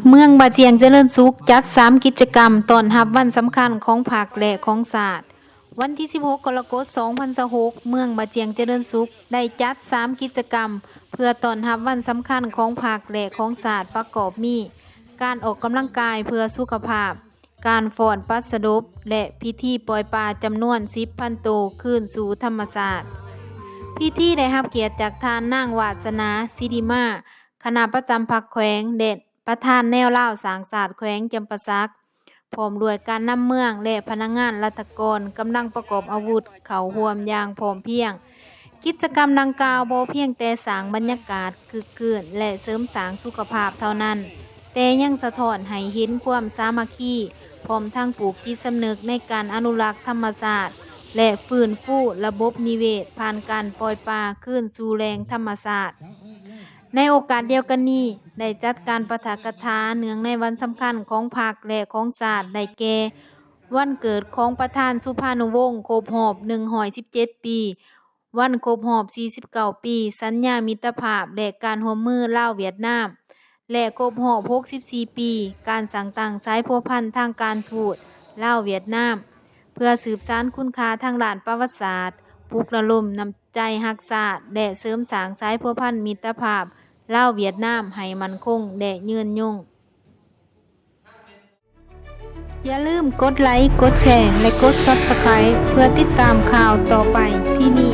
ເມືອງບາຈຽງຈະເລີນສຸກ ຈັດສາມກິດຈະກຳຕ້ອນຮັບວັນສຳຄັນຂອງພັກ ແລະ ຂອງຊາດ. ວັນທີສິບຫົກ ກໍລະກົດ ສອງພັນຊາວຫົກ ເມືອງບາຈຽງຈະເລີນສຸກ ໄດ້ຈັດສາມກິດຈະກຳ ເພື່ອຕ້ອນຮັບວັນສຳຄັນຂອງພັກ ແລະ ຂອງຊາດ ປະກອບມີ ການອອກກຳລັງກາຍເພື່ອສຸຂະພາບ, ການຟ້ອນປັດສະດົບ ແລະ ພິທີປ່ອຍປາຈຳນວນສິບພັນໂຕຄືນສູ່ທຳມະຊາດ. ພິທີໄດ້ຮັບກຽດຈາກທ່ານນາງ ວາດສະໜາ ສິລິມາ ຄະນະປະຈຳພັກແຂວງ ແລະ ປະທານແນວລາວສ້າງຊາດແຂວງຈຳປາສັກ, ພ້ອມດ້ວຍການນຳເມືອງ ແລະ ພະນັກງານລັດຖະກອນກຳລັງປະກອບອາວຸດເຂົ້າຮ່ວມຢ່າງພ້ອມພຽງ. ກິດຈະກຳດັ່ງກ່າວບໍ່ພຽງແຕ່ສ້າງບັນຍາກາດຄຶກຄື້ນ ແລະ ເສີມສ້າງສຸຂະພາບເທົ່ານັ້ນ, ແຕ່ຍັງສະທ້ອນໃຫ້ເຫັນຄວາມສາມັກຄີ, ພ້ອມທັງປູກຈິດສຳນຶກໃນການອະນຸລັກທຳມະຊາດ ແລະ ຟື້ນຟູລະບົບນິເວດ ຜ່ານການປ່ອຍປາຄືນສູ່ແຫຼ່ງທຳມະຊາດ. ໃນໂອກາດດຽວກັນນີ້ ໄດ້ຈັດການປາຖະກະຖາເນື່ອງໃນວັນສຳຄັນຂອງພັກ ແລະ ຂອງຊາດ ໄດ້ແກ່ ວັນເກີດຂອງປະທານສຸພານຸວົງ ຄົບຮອບໜຶ່ງຮ້ອຍສິບເຈັດປີ, ວັນຄົບຮອບສີ່ສິບເກົ້າປີສັນຍາມິດຕະພາບ ແລະ ການຮ່ວມມືລາວ-ຫວຽດນາມ ແລະ ຄົບຮອບຫົກສິບສີ່ປີການສ້າງຕັ້ງສາຍພົວພັນທາງການທູດລາວ-ຫວຽດນາມ, ເພື່ອສືບສານຄຸນຄ່າທາງດ້ານປະຫວັດສາດ, ປຸກລະດົມນ້ຳໃຈຮັກຊາດ ແລະ ເສີມສ້າງສາຍພົວພັນມິດຕະພາບລາວ-ຫວຽດນາມໃຫ້ໝັ້ນຄົງ ແລະ ຍືນຍົງ. ຢ່າລືມກົດໄລ, ກົດແຊ ແລະ ກົດ Subscribe ເພື່ອຕິດຕາມຂ່າວຕໍ່ໄປ. ທີ່ນີ້